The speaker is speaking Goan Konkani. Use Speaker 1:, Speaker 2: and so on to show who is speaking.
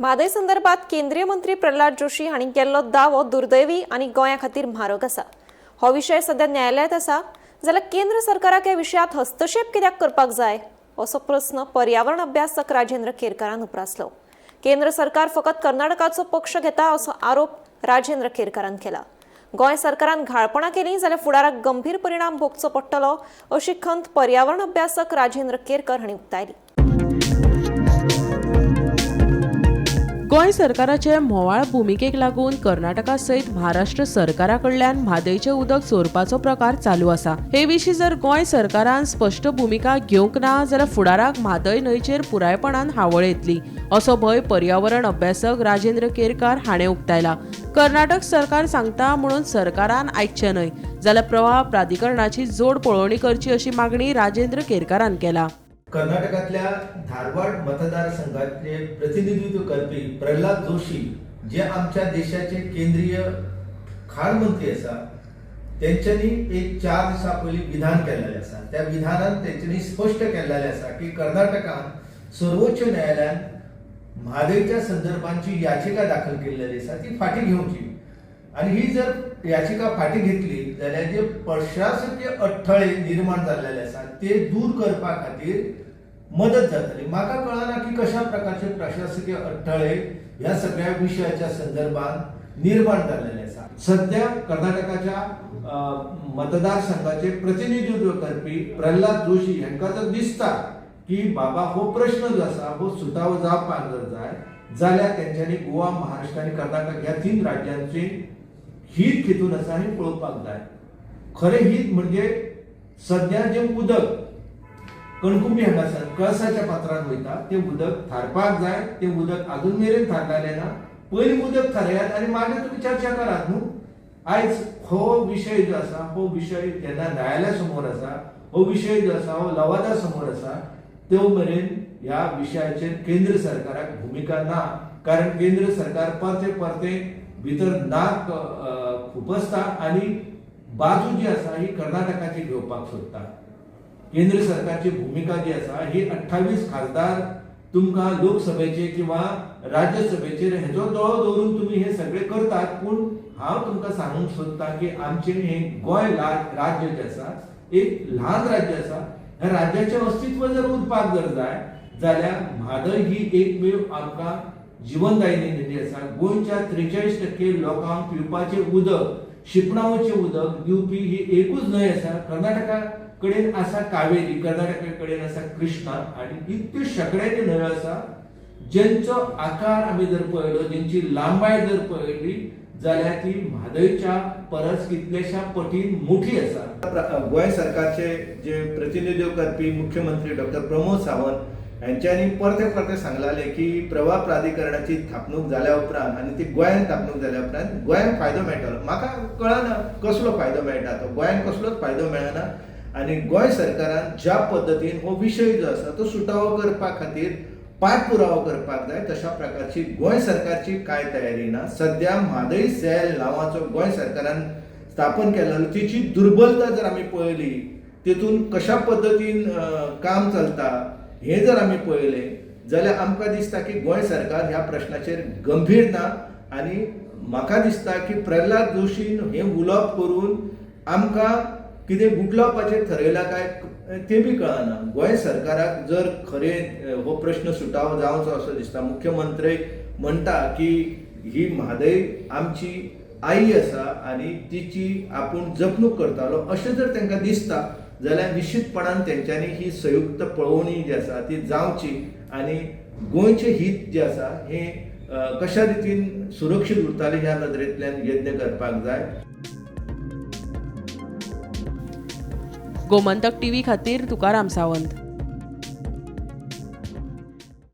Speaker 1: म्हादय संदर्भात केंद्रीय मंत्री प्रल्हाद जोशी हांणी केल्लो दावो दुर्दैवी आनी गोंया खातीर म्हारग आसा. हो विशय सध्या न्यायालयांत आसा जाल्यार केंद्र सरकाराक ह्या विशयांत हस्तक्षेप कित्याक करपाक जाय असो प्रस्न पर्यावरण अभ्यासक राजेंद्र केरकारान उप्रासलो. केंद्र सरकार फकत कर्नाटकाचो पक्ष घेता असो आरोप राजेंद्र केरकारान केला. गोंय सरकारान घाळपणां केलीं जाल्यार फुडाराक गंभीर परिणाम भोगचो पडटलो अशी खंत पर्यावरण अभ्यासक राजेंद्र केरकर हांणी उक्तायली.
Speaker 2: गोंय सरकाराचे म्होंवाळ भुमिकेक लागून कर्नाटका सयत महाराष्ट्र सरकारा कडल्यान म्हादयचें उदक चोरपाचो प्रकार चालू आसा. हे विशीं जर गोंय सरकारान स्पश्ट भुमिका घेवंक ना जाल्यार फुडाराक म्हादय न्हंयचेर पुरायपणान हावळ येतली असो भंय पर्यावरण अभ्यासक राजेंद्र केरकार हाणें उक्तायला. कर्नाटक सरकार सांगता म्हणून सरकारान आयकचें न्हय जाल्यार प्रवाह प्राधिकरणाची जोड पळोवणी करची अशी मागणी राजेंद्र केरकारान केला.
Speaker 3: कर्नाटकांतल्या धारवाड मतदारसंघातले प्रतिनिधित्व करपी प्रल्हाद जोशी जे आमच्या देशाचे केंद्रीय खाण मंत्री आसा, तेंच्यांनी एक 4 दिसां पयलीं विधान केल्लेलें आसा. त्या विधानान तेंच्यांनी स्पश्ट केल्लेलें आसा की कर्नाटकान सर्वोच्च न्यायालयान म्हादयच्या संदर्भात जी याचिका दाखल केल्लेली आसा ती फाटीं घेवची आनी ही जर याचिका फाटीं घेतली जाल्यार जे प्रशासकीय अडथळे निर्माण जाल्लेले आसा ते दूर करपा खातीर मदत जातली. म्हाका कळना की कशा प्रकारचे प्रशासकीय अडथळे ह्या सगळ्या विशयाच्या संदर्भात निर्माण जाल्लेले आसा. सध्या कर्नाटकाच्या मतदारसंघाचे प्रतिनिधित्व करपी प्रल्हाद जोशी हांकां जर दिसता की बाबा हो प्रश्न जो आसा हो सुटावो जावपाक जर जाय जाल्यार तेंच्यांनी गोवा, महाराष्ट्र आनी कर्नाटक ह्या 3 राज्यांचे हित हितून आसा हें पळोवपाक जाय. खरें हित म्हणजे सध्या जें उदक कणकुंबी हांगासर कळसाच्या पात्रान वयता तें उदक थारपाक जाय. तें उदक आजून मेरेन थारलेलें ना. पयलीं उदक थारयात आनी मागीर तुमी चर्चा करात न्हू. आयज हो विशय जो आसा हो विशय जेन्ना न्यायालया समोर आसा, हो विशय जो आसा हो लवादा समोर आसा, त्यो मेरेन ह्या विशयाचेर केंद्र सरकाराक भुमिका ना. कारण केंद्र सरकार परते परते भितर नाक खुपसता आनी बाजू जी आसा ही कर्नाटकाची घेवपाक सोदता. केंद्र सरकारची भुमिका जी आसा ही 28 खासदार तुमकां लोकसभेचे किंवा राज्यसभेचेर हेजो दोळो दवरून तुमी हे सगळे करतात. पूण हांव तुमकां सांगूंक सोदतां की आमचें हें गोंय राज्य जें आसा एक ल्हान राज्य आसा. ह्या राज्याचें अस्तित्व जर उरपाक जर जाय जाल्यार म्हादय ही एकमेव आमकां जिवनदायिनी नदी आसा. गोंयच्या 43% लोकांक पिवपाचें उदक, शिंपणावळीचें उदक दिवपी ही एकूच न्हंय आसा. कर्नाटका कडेन आसा कावेरी, कर्नाटका कडेन आसा कृष्णा आनी इतक्यो शेंकड्यांनी न्हंयो आसा जेंचो आकार आमी जर पळयलो, जेंची लांबाय जर पळयली जाल्यार ती म्हादयच्या परस कितल्याश्या पटीन मोठी आसा. गोंय सरकारचे जे प्रतिनिधित्व करपी मुख्यमंत्री डॉक्टर प्रमोद सावंत हेंच्यांनी परते परते सांगलाले की प्रवाह प्राधिकरणाची थापणूक जाल्या उपरांत आनी ती गोंयांत थापणूक जाल्या उपरांत गोंयांक फायदो मेळटलो. म्हाका कळना कसलो फायदो मेळटा तो. गोंयांक कसलोच फायदो मेळना आनी गोंय सरकारान ज्या पद्दतीन हो विशय जो आसा तो सुटावो करपा खातीर पाठपुरावो करपाक जाय तशा प्रकारची गोंय सरकारची कांय तयारी ना. सद्या म्हादय सेल नांवाचो गोंय सरकारान स्थापन केल्लो तिची दुर्बलता जर आमी पळयली, तितून कशा पद्दतीन काम चलता हें जर आमी पळयलें जाल्यार आमकां दिसता की गोंय सरकार ह्या प्रश्नाचेर गंभीर ना. आनी म्हाका दिसता की प्रल्हाद जोशीन हें उलोवप करून आमकां कितें गुटलावपाचें थरयलां काय तें बी कळना. गोंय सरकाराक जर खरें हो प्रश्न सुटावो जावचो असो दिसता, मुख्यमंत्री म्हणटा की ही म्हादय आमची आई आसा आनी तिची आपूण जपणूक करतालो अशें जर तांकां दिसता जाल्यार निश्चितपणान तेंच्यांनी ही संयुक्त पळोवणी जी आसा ती जावची आनी गोंयचें हित जें आसा हें कशा रितीन सुरक्षीत उरतालें ह्या नदरेंतल्यान यत्न करपाक जाय.
Speaker 2: गोमंतक टीव्ही खातीर तुकाराम सावंत.